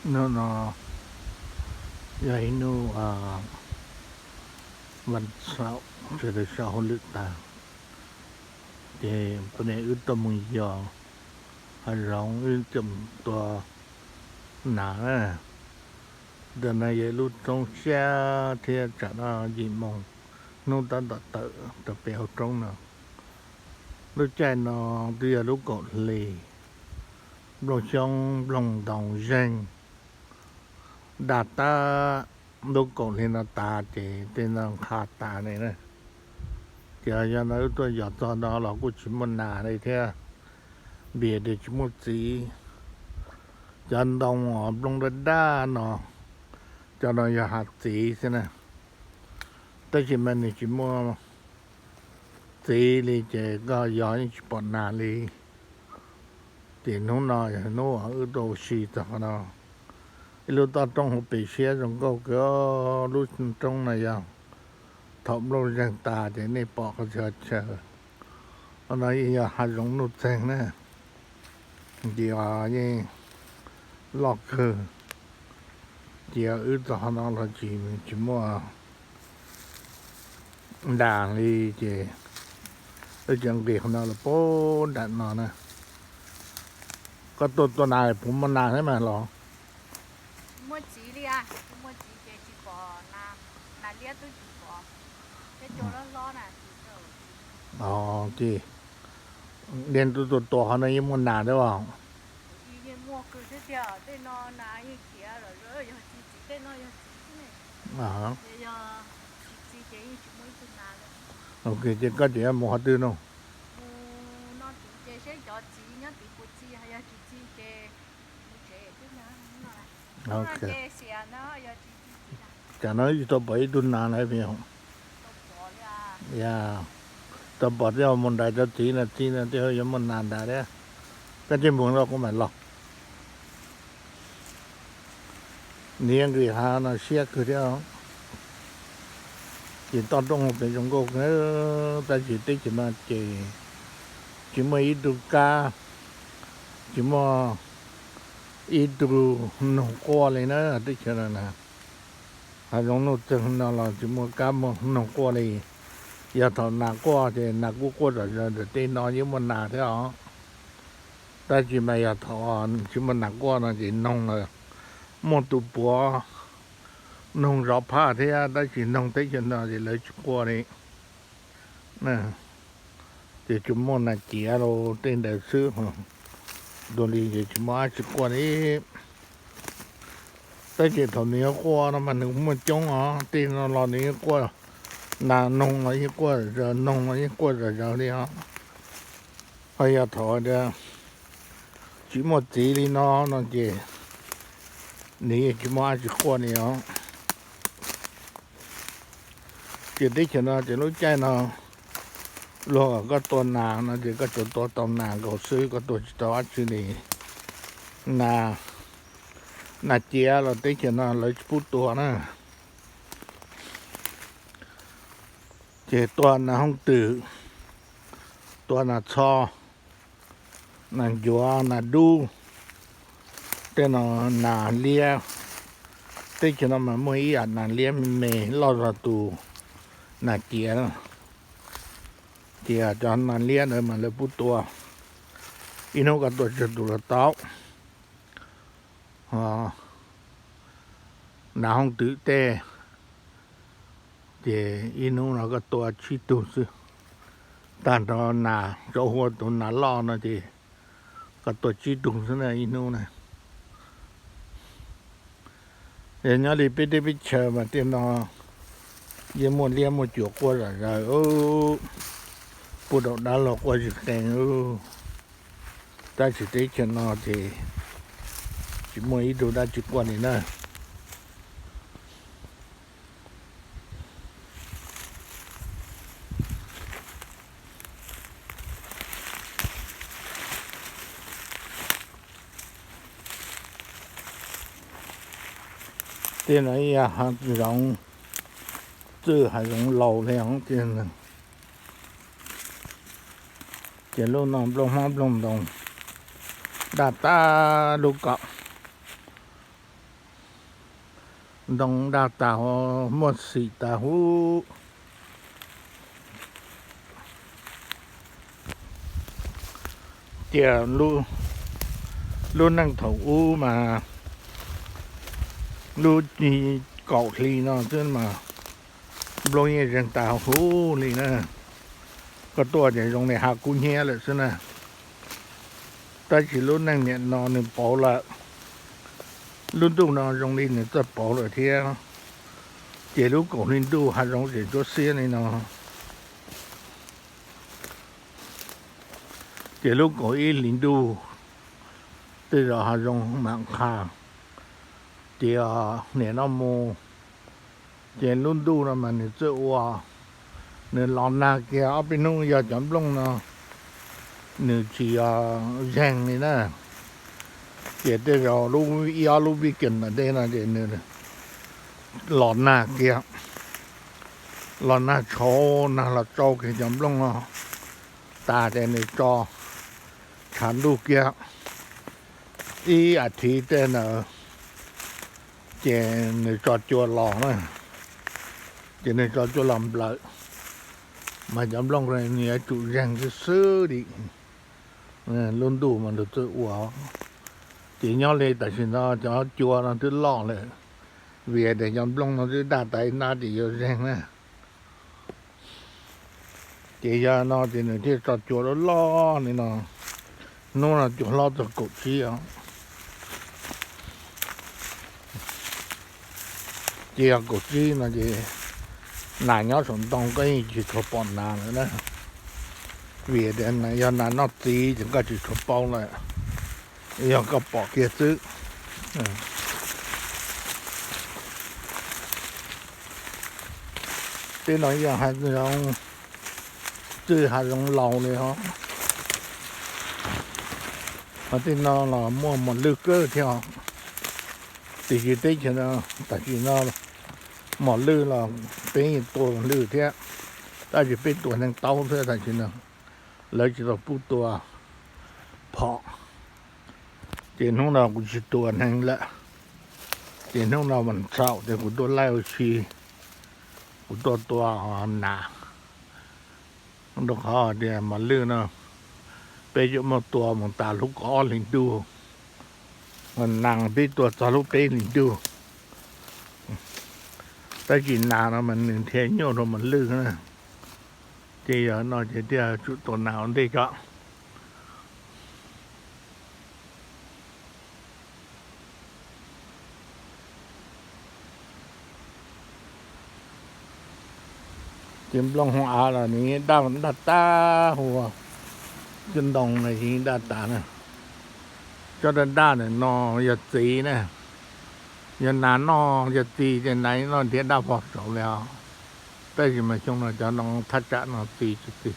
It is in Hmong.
Hnub no yog ib hnub vas xaum, sawv daws sau hauj lwm tas, ces poj niam wb tuaj mus yos hav zoov, wb coj mus tua nas na. Ntawm no yog lub roob siab thiab, tsam no yim moos hnub tab tom tawm rau pem hauv roob no. Lub caij no twb yog lub kaum hli, nplooj xyoob nplooj ntoos zeeg. Ntaj tab lub kaum hli no tas ces tej no nqha tas li na. Ces yog no wb tuaj yos txog no los kuj tsis muaj nas li thiab, vim tias tsis muaj txiv. Cov ntoo uas nplooj daj daj no, cov no yog hav txiv xwb na, tab sis mas nws tsis muaj txiv li ces koj yos yeej tsis pom nas li. Ces hnub no yog hnub uas wb tuaj ua si txog qhov no. Ib lub toj roob hauv pes siab zoo nkauj kawg, lub roob no yog thaum nplooj zeeg tas ces nej pom qhov txhia chaw. Qhov no yog hav zoov nuj txeeg na, ces yeej loj kawg. Ces wb txog qhov no los tsis, tsis muaj nas li, ces wb tseem nqis qhov no los puag nram no na. Koj tuaj tua nas puas muaj nas thiab mas los? Muaj txiv li, tsis muaj txiv ces tsis pom nas, nas liab twb tsis pom, thiab cua hlob hlob na. Ces niaj hnub tuaj tua qhov no yeej muaj nas thiab os? Yeej muaj kawg thiab tiag, tej no nas yeej khiav lawm, yog tsis txiv tej no yog txiv xwb ne. Yog tsis txiv ces yeej tsis muaj ib tug nas li. Ok, ces koj tseem yuav mus qhov twg no? Mus no tid ces seb cov txiv nyob tid puas txi, yog tsis txi ces mus tsev xwb. Tsam no tsis tau pom ib tug nas lawm. Yog tau pom thiab, mus nrhiav cov txiv no, txiv no tej yuav muaj nas nrad thiab. Koj cia mus no kuv mam los. Nws yeej nqis hav no siab kawg thiab. Ces toj roob pem zoo nkauj, tab sis teb chaws no ces tsis muaj ib tug kab, tsis muaj ib tug noog quaj li na. Teb chaws no na, hav zoov nuj txeeg no los tsis muaj kab muaj noog quaj li. Yog thaum nas quaj ces nas kuj quaj zom zaws ntawm tej no yeej muaj nas thiab os. Tab sis mas yog thaum tsis muaj nas quaj no ces noog, muaj tus puav noog zov phaj thiab, tab sis noog teb chaws no ces lawv tsis quaj li. Ces tsuas muaj nas ciav rau tej ntawd xwb, dua li ces tsis muaj dab tsi quaj li. Tab sis thaum nws yuav quaj no mas nws muaj coob os, tej no los nws yeej quaj, nas noog los yeej quaj zom zaws, noog los yeej quaj zom zaws li os. Ho yog thaum tias tsis muaj txiv li no no ces nws yeej tsis muaj dab tsi quaj li os. Ces teb chaws no ces lub caij no luag kom koj tua nas no ces koj tsuas tua tau nas nkaus xwb, koj tua tsis tau dab tsi li. Nas, nas ciav los teb chaws no lawv tsis pub tua na. Ces tua nas hooj twm, tua nas txho, nas ncuav, nas dub, tej no nas liab. Teb chaws no mas muaj ib yam nas liab me me loj zog tus nas ciav. Ces cov nas liab ntawd mas lawv pub tua, ib hnub koj tua tsawg tus los tau. Nas hooj twm tej, ces ib hnub no koj tua tsib tug xwb. Tag nrho nas tsaus huab tus nas loj no ces koj tua tsib tug xwb na ib hnub na. Yog nyob li peb teb peb chaws mas tej no yeej muaj liab muaj cuam quaj zom zaws, puag thaum dab laug quaj zig qees. Tab sis teb chaws no ces tsis muaj ib tug dab tsi quaj li na. Tej no yog hav zoov txwj hav zoov laus li os. Ces lub no nplooj hmoob nplooj ntoos daj tag lub ko. Ntoo daj tas, muaj xim tas huv. Cia lub neej thaum ub mas lub kaum hli no xwb mas nplooj yeej zeeg tas huv li na. Koj tuaj ces zoo li hav kub hnyiab lawm xwb na. Tab sis lub neej niam no nws pauv lawm, lub ntuj no zoo li nws txawj pauv lawm thiab. Ces lub kaum hli ntuj hav zoov tseem tsuab xiab li no. Ces lub kaum ib hlis ntuj tej zaum hav zoov mam qha. Ces nim no mus, ces lub ntuj no mas nws txawj ua, nws los nag kiag ob peb hnub yog cov nplooj no nws tsis yog zeeg li na. Ces tej zaum lub ib ob lub vij kis tom ntej no ces nws los nag kiag, los nag tshauv nag los tsau kiag cov nplooj no tas ces nws tso tshav ntuj kiag ib as thiv tej ntawd, ces nws tso cua los na, ces nws tso cua los nplawm, mas cov nplooj nws yuav tsum zeeg xwb xwb li. Lub ntuj mas nws txawj ua. Ces nyob li tam sim no cov cua no twb loj lawm, vim tias cov nplooj no twb daj tas ib nrab ces yuav zeeg na. Ces yog no ces nws thiaj tso cua loj loj li no. Hnub no cua hlob txog kaum tsib os. Ces yog kaum tsib no ces nas nyob saum ntoo koj yeej tsis tshua pom nas lawm na. Vim tias yog nas noj txiv ces koj tsis tshua paub lawm, yog koj pom kiag xwb. Tej no yog hav zoov, txwj hav zoov laus li os. Ho tej no los muaj mos lwj kawg thiab os. Tiam sis teb chaws no tam sim no mos lwj los peb tua lwj thiab, tab sis peb tua hneev taub thiab tam sim no, lawv tsis tau pub tua phom. Ces hnub no kuv tsis tua hneev lawm, ces hnub no mas txhaum ces kuv tuaj laij ua si, kuv tuaj tua nas. Rau qhov tias mos lwj no peb yuav muab tua mus tas lub kaum ob hlis ntuj, nas peb tua txog lub peb hlis ntuj. Tab sis nas no mas nws nrhiav nyuaj rau mos lwj na. Ces yog no ces thiaj tsum tua nas ua ntej tso. Ces nplooj hauv av los nws daj, daj tas huv, cov ntoo no yeej daj tas na. Cov daj daj ntawm no yog txiv na, yog nas noj yog txiv ces nas noj nrhiav daj pog saud li os. Tab sis mas xyoo no cov ntoo thaj tsam no txiv tsis txiv.